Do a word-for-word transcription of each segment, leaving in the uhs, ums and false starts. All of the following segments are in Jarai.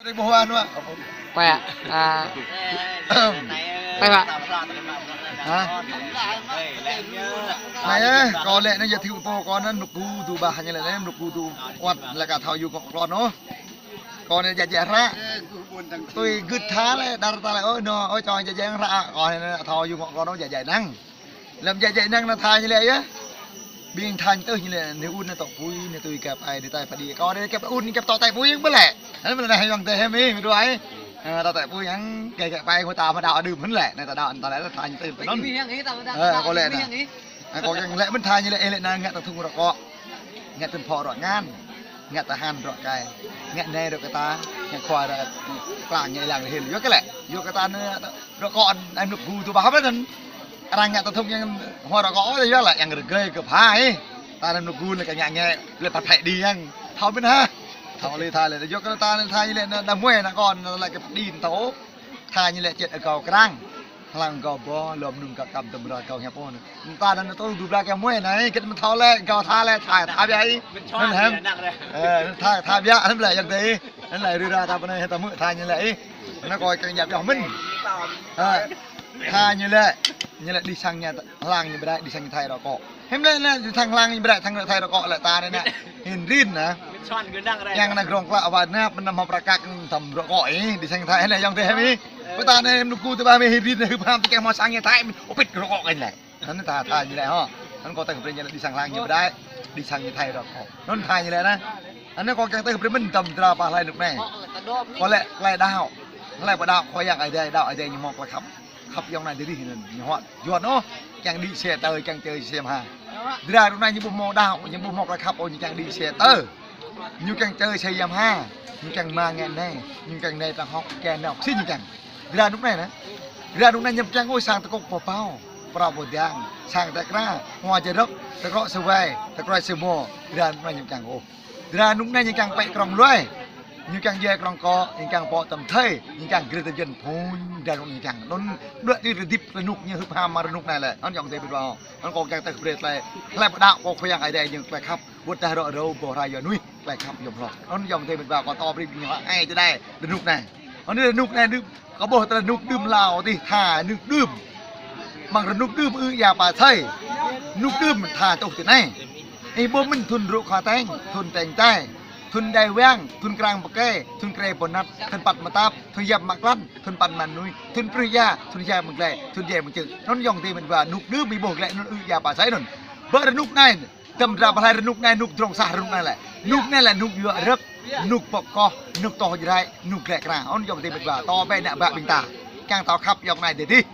Ƀuh wa nua. Pă, a, pă, pă. Hă? Anai, ơ, kâo lĕ anai yơh, thâo pô kâo anŭn mluk gu du bah ñu lĕ anai, mluk gu du kuat lĕ ka thâo yua kơ klon ôh. Kâo anai jĕ jĕ hră. Tui gưt tha lĕ, dar ta lĕ, ơ, nô, ơ, čô jĕ jĕ hră, kâo anai thâo yua kơ klon ôh, jĕ jĕ năng. Lăm jĕ jĕ năng anai tha ñu lĕ yơh. Ƀing tha ñu tơh ñu lĕ, ñu un anai tŏ apui, ñu tui kĕp ai, ñu tai pơđĭ. Kâo anai kĕp un, ñu kĕp tŏ tai apui yơh ƀu lĕ. Anŭn mơ̆n anai yŏng tơh hơmĭ, mĭ đuaĭ. Ơ, tŏ tai apui yơh, kĕp kĕp ai, kơ ta mă đaŏ đưm mơ̆n lĕ, anai ta đaŏ anŭn ta lĕ, tha ñu tơh anŭn. Ơ, kâo lĕ anai. Ơ, kâo kiăng lĕ mơ̆n tha ñu lĕ, ơ, lĕ anai ngă ta thŭng rơkŏ. Ngă tơm phŏ rŏ ngăn. Ngă tơhan rŏ kai. Ngă anai rŏ kơ ta, ngă khua rŏ klang, ngă lăng rơhil. Yua kơ lĕ, yua kơ ta anai rŏ kơ anai mluk gu du bah ƀơi anŭn. Arăng ngă ta thŭng yơh hua rŏ kơ ôh yơh lĕ, yơh rơgơi kơ phai. Ta anai mluk gu anai kơ ngă ngă, lĕ păt phai đĭ yơh. Thâo mĭn hă? Thâo lĕ tha lĕ, yua kơ ta anai tha ñu lĕ anai đa muai anai kơ anai lĕ kĕp đĭ thâo. Tha ñu lĕ čĕt akâo krang. Hlang akâo ƀô, lŏm nŭng akâo kăm tơm ră akâo hiăp ôh. Anŭn ta anŭn tơl du blah kơ muai anai, kĕt mă thâo lĕ, akâo tha lĕ, tha, tha biă ih. Anŭn hăm. Ơ, tha, tha biă, anŭn lĕ yơh dih. Anŭn lĕ rĭ ră ta pơ anai, ta hmư̆ tha ñu lĕ ih. Anŭn kâo kiăng yap yơh mĭn. Ơ, tha ñu lĕ, ñu lĕ đĭ sang ñu, hlang ñu ƀrĕ, đĭ sang ñu thai rŏ kơ. Hơmĭn lĕ, lĕ, thăng hlang ñu ƀrĕ, thăng thai rŏ kơ lĕ ta anai anai. Hĭn rin anai. Yang anai grong klă wa anai, pơnăm hmâo prăk kăk tơm rŏ kơ ih, đĭ sang thai anai yŏng tơh hơmĭ. Pơ ta anai mluk gu tơl ƀă mĭ hĭn rin anai, hưp ham tơl kiăng hmâo sang ñu thai, ôpit rŏ kơ ih lĕ. Anŭn tha, tha ñu lĕ hŏ. Anŭn kâo tơl brơi ñu lĕ đĭ sang hlang ñu ƀrĕ, đĭ sang ñu thai rŏ kơ. Anŭn tha ñu lĕ anai. Anŭn kâo kiăng tơl brơi mĭn tơm dra pă hlai rơnŭk anai. Kâo lĕ, hlai đaŏ. Hlai pơ đaŏ, Khua Yang Ơi Adai, đaŏ Ơi Adai ñu hmâo tơlơi khăp. Khăp yŏng anai dih dih anŭn, ñu hŏt. Yuan ôh, kiăng đĭ xe tơ, kiăng čơi xe Yamaha. Dra rơnŭk anai ñu ƀu hmâo đaŏ, ñu ƀu hmâo tơlơi khăp ôh, ñu kiăng đĭ xe tơ. Ñu kiăng čơi xe Yamaha, ñu kiăng mă ngă anai, ñu kiăng anai trăng hŏk, kiăng anai hŏk si ñu kiăng. Dra rơnŭk anai anai. Dra rơnŭk anai ñu kiăng ôh sang tơkŭk pơpao, prăp pơdang, sang tơkra, hua čơrơ̆k, tơkrŏ sơwai, tơkrŏ sơmô, dra rơnŭk anai ñu kiăng ôh. Dra rơnŭk anai ñu kiăng pĕ krŏng luai. Ñu kiăng djai krŏng kŏ, ñu kiăng pŏk tơm thơi, ñu kiăng grê tơm jăn phun, dra rơnŭk ñu kiăng. Anŭn đuaĭ tui rơdip rơnŭk ñu hưp ham mă rơnŭk anai lĕ. Anŭn yŏng tơl ƀĭt wa. Anŭn kâo kiăng tơl brơi tơlơi. Hlai pơ đaŏ kâo Khua Yang Ơi Adai ñu tơlơi khăp. Wơ̆t dah rŏ râo boh rai yua nuih tơlơi khăp yom hloh. Anŭn yŏng tơl ƀĭt wa kâo tŏ brơi ƀing ñu ai čơđai rơnŭk anai. Anŭn rơnŭk anai đưm, kâo ƀuh tơlơi rơnŭk đưm hlâo dih tha rơnŭk đưm. Mơ̆ng rơnŭk đưm ư ia pă sơi. Rơnŭk đưm tha tuh tui anai. Ih ƀuh mĭn thŭn rŭ kha teng, thŭn teng tai, thŭn đai wang, thŭn krang pơkê, thŭn krê pơnăt, thŭn păt mơtap, thŭn yap mă klăn, thŭn păn mă nuih, thŭn prưh ia, thŭn ia mơ̆ng glai, thŭn ia mơ̆ng čư̆. Anŭn yŏng tơl ƀĭt wa rơnŭk đưm ih ƀuh glai anŭn ư ia pă sơi anŭn. Bơ rơnŭk anai, tơm dra pơhlai rơnŭk anai, rơnŭk drŏng sah rơnŭk anai lĕ. Rơnŭk anai lĕ rơnŭk yuă rơ̆k, rơnŭk pŏk koh, rơnŭk tŏh jrai, rơnŭk glĕ kra. Anŭn yŏng tơl ƀĭt wa, tŏ ƀĕ ană ƀă ƀing ta. Kiăng thâo khăp yŏng anai dih dih.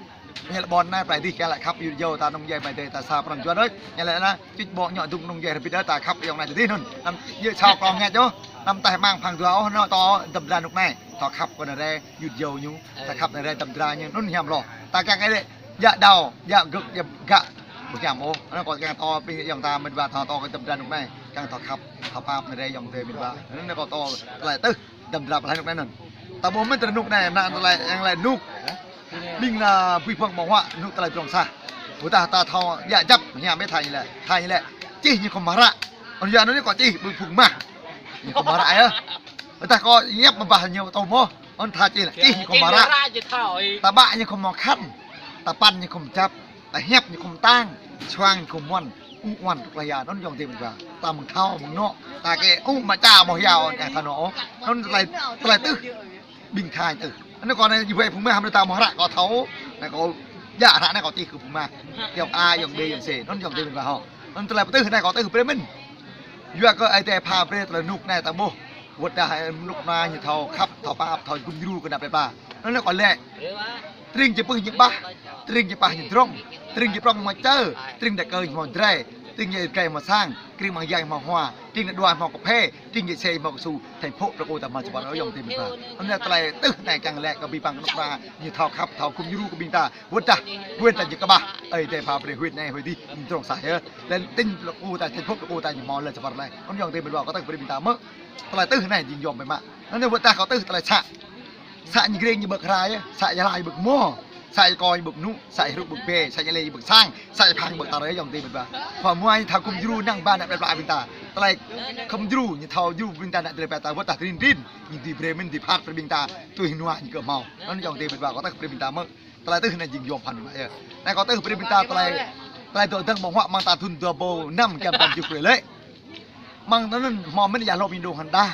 Ñu lĕ ƀôn anai plei dih kiăng lĕ khăp yua djơ̆ ta nông dân mai dih ta sa pran jua đôč. Ñu lĕ anai, čih ƀô̆ ñu dŭng nông dân rơbit đôč ta khăp yŏng anai dih dih anŭn. Anăm yơh sao klong ngă čô. Anăm taih mang phang dua ôh, anŭn tŏ tơm dra rơnŭk anai. Thâo khăp kơ anai rai, yua djơ̆ ñu. Ta khăp anai rai tơm dra ñu, anŭn hiam hloh. Ta kiăng ai lĕ, djă đaŏ, djă gơ̆k, djă gă. Ƀu hiam ôh. Anŭn kâo kiăng tŏ ƀing yŏng ta mĭn wa thâo tŏ kơ tơm dra rơnŭk anai. Kiăng thâo khăp, thâo pap anai rai yŏng tơl mĭn wa. Anŭn kâo tŏ tơlơi tơh. Tơm dra pơhlai rơnŭk anai anŭn. Ta ƀuh mĭn tơlơi rơnŭk anai, anŭn tơlơi yang lĕ rơnŭk. Ƀing ană bui phung ƀơ̆ng huă rơnŭk tơlơi drŏng sah. Ƀôdah ta thâo djă djăp, hiam ƀĕ tha ñu lĕ. Tha ñu lĕ. Čih ñu khŏm hmâo hră. Anŭn yua anŭn kâo čih bui phung mah. Ñu khŏm hmâo hră yơh. Ƀôdah kâo yap mơbah ñu tơm ôh. Anŭn tha čih lĕ. Čih ñu khŏm hmâo hră. Ta ƀă ñu khŏm hmâo khăn. Ta păn ñu khŏm čăp. Ta hiăp ñu khŏm tang, čuang ñu khŏm muăn, ŭ uan tŭk lĕ ia, anŭn yŏng tơl ƀĭt wa. Ta mơ̆ng thâo, mơ̆ng anŏ, ta kơ ŭ mă ča mơ̆ ia, ơ, ta anŏ ôh. Anŭn tơlơi, tơlơi tơh, ƀing tha tơh. Anŭn kâo anai, ih ƀuh phung mah, hăm ta mơ̆ hră kâo thâo, anai kâo djă hră anai kâo čih kơ phung mah. Yŏng A, yŏng B, yŏng C, anŭn yŏng tơl ƀĭt wa hŏ. Anŭn tơlơi tơh anai kâo tơl brơi mĭn. Yua kơ Ơi Adai pha brơi tơlơi rơnŭk anai ta ƀuh. Wơ̆t dah rơnŭk anai ñu thâo khăp, thâo pap, thâo gum djru kơ ană plei pla. Anŭn kâo lĕ. Tring či pơh ñu ƀah, tring či pah ñu drŏng, tring či prŏng hmâo čơ, tring đa kơ hmâo drai, tring či drai hmâo sang, tring măng yang hmâo hua, tring đa đua hmâo kơphê, tring či se hmâo kơsu, thành phố plơi kô ta hmâo čơpăt ôh yŏng tơl ƀĭt wa. Anŭn tơlơi tơh anai kiăng lĕ kơ ƀing păng rơnŭk anai ñu thâo khăp, thâo gum djru kơ ƀing ta. Wơ̆t dah, wơ̆t dah ñu kơƀah, Ơi Adai pha brơi wơ̆t anai wơ̆t dih, drŏng sah yơh. Lĕ tring plơi kô ta, thành phố plơi kô ta ñu hmâo lĕ čơpăt lĕ. Anŭn yŏng tơl ƀĭt wa kâo tơl brơi ƀing ta mơ̆. Tơlơi tơh anai jing yom ƀĕ mă. Anŭn wơ̆t dah kâo tơl tơlơi să. Să ñu grê ñu ƀơ̆k hra yơh, să Gia Lai ƀơ̆k mơ̆. Sa ih kơ ƀơ̆k mơnŭ, sa ih rŭ ƀơ̆k bê, sa ih lĕ ƀơ̆k sang, sa ih phang ƀơ̆k ta rơi yŏng tê ƀơ̆k ba. Khua mua ih thâo khŏm djru năng ba nă plĕ plĕ ƀing ta. Tơlơi khŏm djru ñu thâo djru ƀing ta nă tơlơi pĕ ta wơ̆t ta trin trin. Ñu tui brơi mĭn tui phat brơi ƀing ta. Tui hing nua ñu kơ hmâo. Anŭn yŏng tê ƀơ̆k ba kơ tơh brơi ƀing ta mơ̆. Tơlơi tơh anai jing yôm phăn mă yơh. Anai kơ tơh brơi ƀing ta tơlơi, tơlơi dŏ dơ̆ng ƀơ̆ng huă mơ̆ng ta thŭn dua rơbâo năm kiăng păn jŭk brơi lĕ. Mơ̆ng tơ anŭn hmâo mĭn ia lŏp ñu đung hăn đa.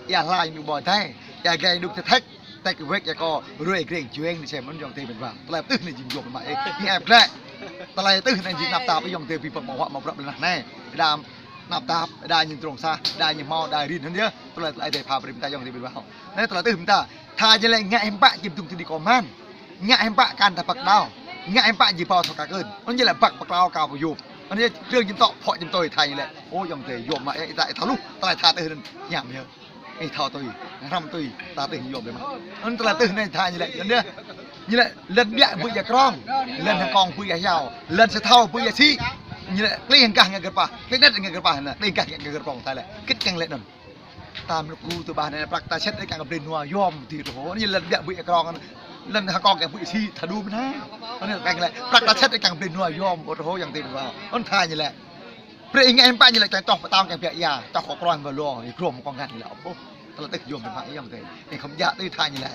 Ia hla ñu đung ƀơi tai. Ia gai đung tơthek. Tơthek wek ia kơ ruai greng jueng ni sem anŭn yŏng tê ƀơ̆k ba. Tơlơi tơh anai jing yôm mă yơh. Ñu ĕp glĕ. Tơlơi tơh anai jing năp tap yŏng tê ƀing pơ̆ng ƀơ̆ng huă mă prăp lĕ nah anai. Đa năp tap, đa ñu trông sa, đa ñu hmâo, đa rin hăn yơh. Tơlơi tơlơi tê pha brơi ƀing ta yŏng tê ƀơ̆k ba. Anai tơlơi tơh ƀing ta. Tha jing lĕ ngă hiư̆m pă jing tum tơdi kơ man. Ngă hiư̆m pă kăn ta păk đao. Ngă hiư̆m pă jing pơtô thâo kơ kơn. Anŭn jing lĕ ƀơ̆k pơklâo kơ pơyup. Anŭn jing krơ̆ng jing tŏ phŏ jing tui tha jing lĕ. Ơ yŏng tê yôm mă yơh ih ta ih thâo lu. Tơlơi tha tơh anŭn ñăm yơh. Ih thâo tui. Hrăm tui. Ta tơh yôm ƀơ̆k mă. Anŭn tơlơi tơh anai tha jing lĕ. Anŭn yơh. Jing lĕ lŏn ƀiă ƀu ia krong. Lŏn hăng kông ƀu ia hiao. Lŏn sa thâo ƀu ia sĭ. Jing lĕ klĭ hăng gah ngă gơ̆r pah. Klĭ net ngă gơ̆r pah anŭn. Klĭ gah ngă gơ̆r pơ̆ng tha lĕ. Kĭt kiăng lĕ anŭn. Ta mluk ku tơ ƀah anai prăk ta sĕt ih kiăng kơ blin nua yôm tui rơhô. Anai lŏn ƀiă ƀu ia krong. Lŏn hăng kông kiăng ƀu ia sĭ tha đu mơ̆n ha. Anai kiăng lĕ prăk ta sĕt ih kiăng kơ blin nua yôm ƀu rơhô yŏng tê ƀơ̆k ba. Anŭn tha jing lĕ. Brơi ih ngă hiư̆m pă jing lĕ kiăng čoh pơtao kiăng biă ia. Čoh kơ krong ƀơi lŏn. Ih krong kông găn lĕ ôh. Tơlơi tơh yôm ƀơ̆k ba yŏng tê. Ih khŏm djă tui tha jing lĕ.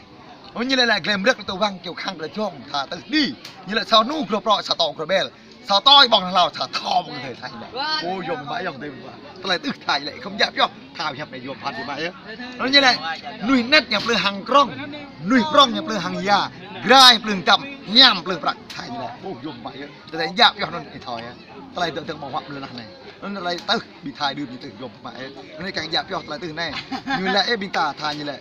Anŭn jing lĕ lĕ glem rơ̆k tơ wang kiêu khăng tơ jŏng tha tơh đĭ. Jing lĕ sa nu grô prŏ sa tŏ grô ƀel. Sa tŏ ih ƀơ̆ng hlâo sa thâo ƀơ̆ng tê tha jing lĕ. Ơ yôm mă yŏng tê ƀơ̆k ba. Tơlơi tơh tha jing lĕ khŏm djă pioh. Tha hiăp anai yôm phăn ƀơ̆k ba yơh. Anŭn jing lĕ. Nuih net ñu plư hăng krong. Nuih prŏng ñu plư hăng ia. Grai plư hăng čăm. Ñăm plư prăk tha jing lĕ. Ơ yôm mă yơh. Tơlơi djă pioh anŭn ih thâo yơh. Tơlơi dŏ dơ̆ng ƀơ̆ng huă mơ̆ng lĕ nah anai. Anŭn tơlơi tơh ƀing tha đưm ñu tơh yôm mă yơh. Anai kiăng djă pioh tơlơi tơh anai. Ñu lĕ ih ƀing ta tha jing lĕ.